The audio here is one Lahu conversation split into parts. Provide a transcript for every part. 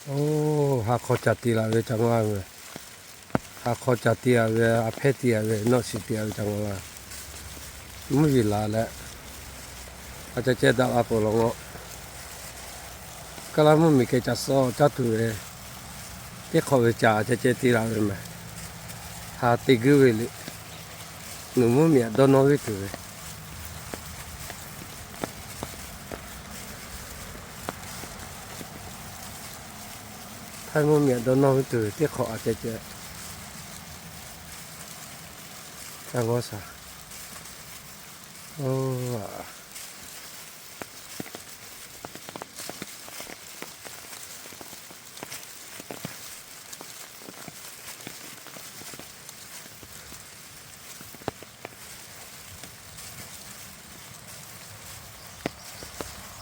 Oˇ, ha hk'aw caˬ te laˬ ve ca ngaw la ve, ha hk'aw caˬ te a ve, a hpehˇ te a ve, nawˆ shiˍ te a ve ca ngaw la. Mvuhˇ yeˬ laˬ leh, a ceh ceh daꞈ la peuˬ law ngaw. Kaˇ laˇ mvuhˇ miˬ keh ca suh caˇ tuˬ ve, teˇ hk'awꞈ ve caˬ a ceh ceh te laˬ ve mehˬ. Ha te guiˇ ve le. Ngaˬ mvuhˇ miˬ aꞈ dawˇ nawˇ ve tuˬ ve, Htaiˇ mvuhˇ miˬ aꞈ dawˇ nawˇ ve tuˬ ve teˇ hk'awꞈ a ceh ceh ca ngaw shaˍ. Oˇ,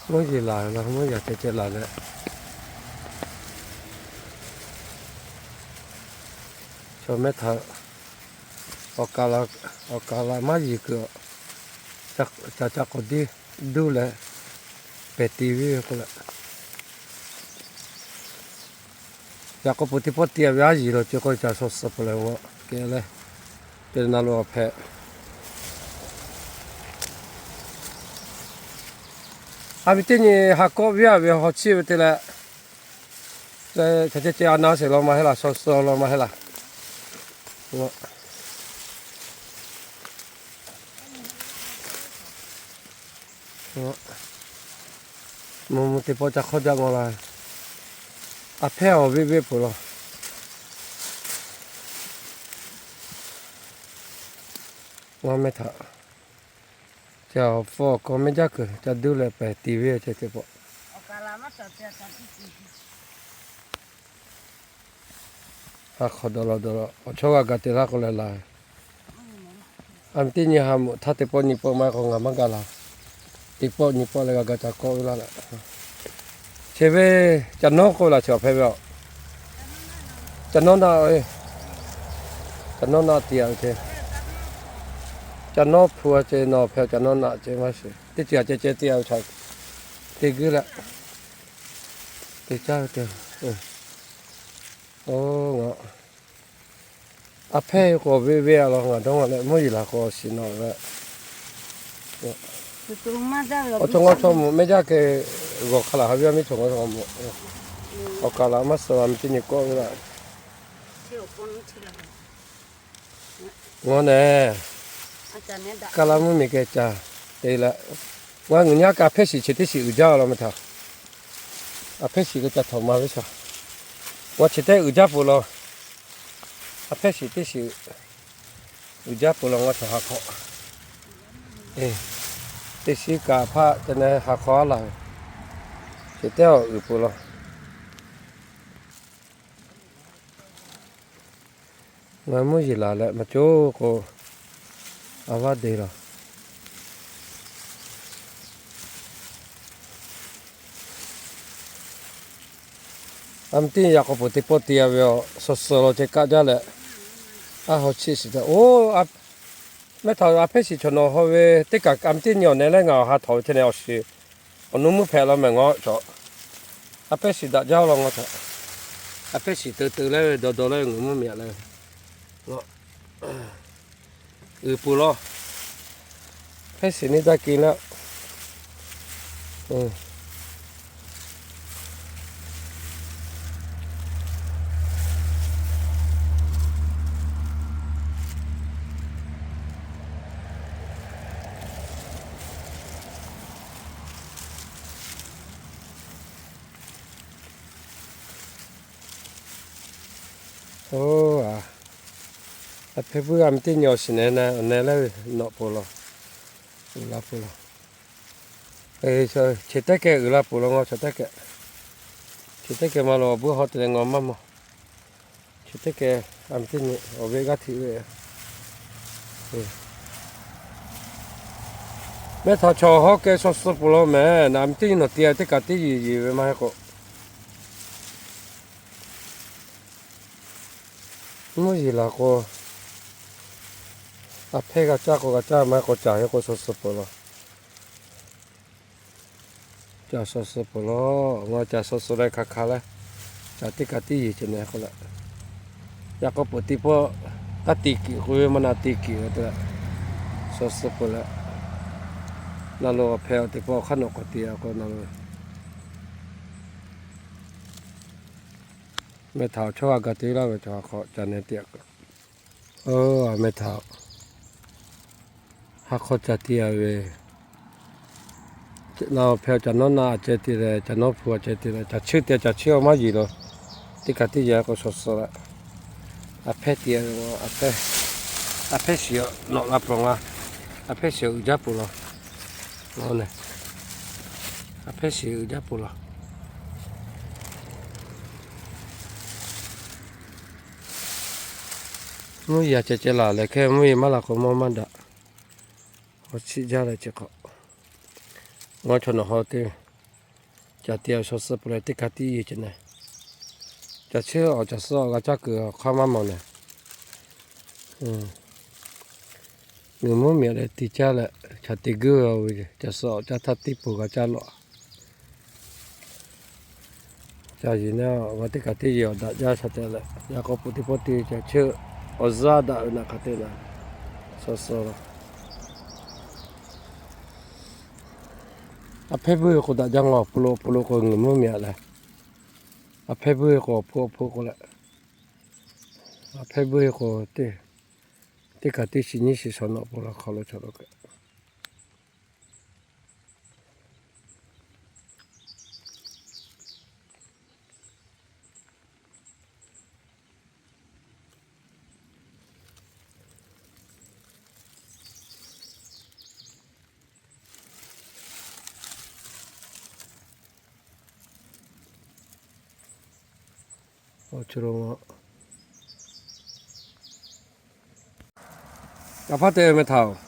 mvuhˇ yeˬ laˬ la, mvuhˇ yeˬ ceh ceh laˬ leh, chaw mehˆ htaꞈ awˬ kaˍ la maˇ yeˬ kuiˬ, ca ca k'awꞈ deˇ duˇ leh pehˬ te ve k'oˆ leh, yaꞈ k'aw peuˬ teˇ pawˆ te a ve aˉ yeˬ law ce k'o, caˬ shaw suh peuˬ leh g'aw kehˬ leh, te na lo awˬ hpehꞈ. A ve teˇ nyi ha kawˆ viˉ a ve haw chiˆ ve te leh, ca ceh ceh a na sheˍ law maˇ heˆ laˇ, shaw suh law maˇ heˆ laˇ. Mvuh mvuh teˇ pawˆ ca hk'awˇ jaˇ ngaw la. A hpehˇ awˬ veˆ veˆ peuˬ law. Ngaˇ mehˆ htaꞈ ca awˬ hpfuh awˬ kaw mehˆ jaˇ kuiˬ ca duˇ leh pehˬ te ve ceh teˇ pawˆ. Ha hk'awꞈ dawˬ la dawˬ la, awˬ chawˇ g'a gaˬ te laˇ k'o leh laˬ. A mi teˇ nyi ha meuꞈ htaˇ teˇ pawˆ nyi pawˆ maˇ k'o ngaˬ maˇ gaˬ laˬ. Teˇ pawˆ nyi pawˆ leh g'a gaˬ ca kawˆ ve laˇ leh, chi ve ca nawˉ k'oˆ ve laˬ chi awˬ hpehˇ ve a. Ca nawˉ naˆ, ca nawˉ naˆ te a ve ce. Ca nawˉ hpu a ce nawˬ hpehˇ ca nawˉ naˆ ce maˇ shiˍ. Teˇ ceuˬ a ceh ceh te a ve ca te guiˇ leh te caˇ ve te. Oˇ, a hpehˇ k'o ve ve a law ngaˬ dawˇ ngaˬ leh mvuhˇ yeˬ laˬ k'o shiˍ nawˬ ve. Awˬ chaw ngaw chaw mvuhꞈ mehˆ jaˇ keh g'awˬ hk'a laˬ ha ve a miˇ chaw ngaw chaw mvuhꞈ. Awˬ kaˍ laˬ maˇ suh la mi teˇ nyi kawˆ ve laˇ. Ngaw nehˬ, kaˇ laˇ mvuhˇ miˬ keh caˬ te leh, ngaˬ ngaˬ nyi a kaꞈ a hpehˇ shiˍ chi teˇ shiˍ uiˍ jaˇ law meh htaꞈ. A hpehˇ shiˍ keh ca htaꞈ ma ve shaˍ. Ngaˬ chi teˇ uiˍ jaˇ peuˬ law. A hpehˇ shiˍ teˇ shiˍ uiˍ jaˇ peuˬ law ngaˬ chaw ha hk'awꞈ. Teˇ shiˍ kaꞈ hpaˆ te neh ha hk'awꞈ a laˬ ve, chi teˇ awˬ uiˍ peuˬ law. Ngaˬ mvuhˇ yeˬ laˬ leh maˇ coˬ k'o, a vaˇ de laˬ. A mi teˇ nyi yaꞈ k'aw peuˬ teˇ pawˆ te a ve a, suh suh law ceh kaˆ jaˇ leh, a haw chiˆ shiˍ taˇ oˇ, mehˆ htaꞈ a hpehˇ shiˍ chaw nawˬ haw ve teˇ kaꞈ a mi teˇ nyi awˬ neh leh ngaˬ awˬ ha htawnˍ ve ceh neh awˬ shiˍ awˬ nuˇ mvuhˇ hpehꞈ law mehˬ ngaˬ chaw. A hpehˇ shiˍ daꞈ jaˇ law ngaˬ chaw. A hpehˇ shiˍ teu teu leh ve dawˇ dawˇ leh ngaˬ mvuhˇ miˬ a leh, uiˍ peuˬ law. Hpehˇ shiˍ neˇ jaˇ keh laˇ. Oˇ, a hpehˇ puiˉ g'a mi teˇ nyi awˬ shiˍ neh neh awˬ neh leh nawꞈ peuˬ law, uiˍ la peuˬ law. Chi teˇ keh uiˍ la peuˬ law ngaˬ chaw teˇ keh. Chi teˇ keh ma lo awˬ buiˇ haw te leh ngaˬ maˇ mawˬ. Chi teˇ keh a mi teˇ nyi awˬ ve g'aˇ htiꞈ ve. Mehˆ htaꞈ chaw hawˉ keh shaw suh peuˬ law mehˬ. Naˍ mi teˇ nyi nawˬ te a teˇ kaꞈ teˇ yeˬ yeˬ ve maˇ heˆ k'o, mvuhˇ yeˬ laˬ k'o, a hpehˇ g'a caˇ k'o g'a caˇ maˇ heˆ k'o caˬ heˆ k'o shaw suh peuˬ law. Caˬ shaw suh peuˬ law. Ngaˬ caˬ shaw suh leh hk'aˬ hk'aˬ leh, Ca teˇ ka tiˉ yeˬ ceh neh k'oˆ leh, yaꞈ k'aw peuˬ teˇ pawˆ taˇ te kiꞈ k'oˆ ve maˇ na te kiꞈ ve te leh, shaw suh peuˬ leh, na lo awˬ hpehˇ awˬ teˇ pawˆ hk'aˇ nawꞈ k'awꞈ te a k'o na lo, meh htaꞈ chaw g'a ga te laˇ ve chaw hk'aw ca neh te a k'o, meh htaꞈ ha hk'aw ca te a ve, na awˬ hpehˇ ca nawˉ na a ceh te leh ca nawˉ hpu a ceh te leh ca cheuˇ te ca cheuˇ a maˇ yeˬ lo, teˇ ka tiˉ yeˬ k'o shaw suh leh, a hpehˇ te a ve, a hpehˇ shiˍ nawꞈ la peuˬ nga, a hpehˇ shiˍ uiˍ jaˇ peuˬ law, a hpehˇ shiˍ uiˍ jaˇ peuˬ law. Mvuhˇ yeˬ a ceh ceh laˬ leh hkehˇ mvuhˇ yeˬ maˇ la k'o mawˇ maˇ daꞈ. Awˬ chiˆ jaˇ leh chi hk'awꞈ, ngaw chaw nawˬ haw te, ca te awˬ shaw suh peuˬ leh teˇ ka tiˉ yeˬ ceh neh, ca chehˇ awˬ ca suh awˬ g'a caˇ kuiˬ awˬ hk'aˇ maˇ mawˬ neh. Ngaˬ mvuhˇ miˬ leh te caˇ leh, ca te guˇ ve, ca suh awˬ caˇ htaˇ teˇ peuˬ g'a caˇ lawꞈ. Ca yeˬ na, awˬ g'a teˇ ka teˇ yeˬ awˬ daꞈ jaˇ sha tehꞈ leh, yaꞈ k'aw peuˬ teˇ pawˆ te ca cheuˇ awˬ zuhˇ daꞈ ve naꞈ hk'aˬ te na, shaw suh law. A hpehˇ buiˇ ve k'o daꞈ jaˇ ngaw, awˬ hpu lo awˬ hpu lo k'o ngaˬ mvuhˇ miˬ a leh, a hpehˇ buiˇ ve k'o awˬ hpu awˬ hpu k'o leh, a hpehˇ buiˇ ve k'o teˇ, teˇ ka teˇ shiˍ nyiˇ shiˍ shaw nawꞈ peuˬ law hk'aw lo chaw lo kaꞈ. Awˬ chi lo, kaꞈ hpaˇ te meh htaꞈ-oˬ.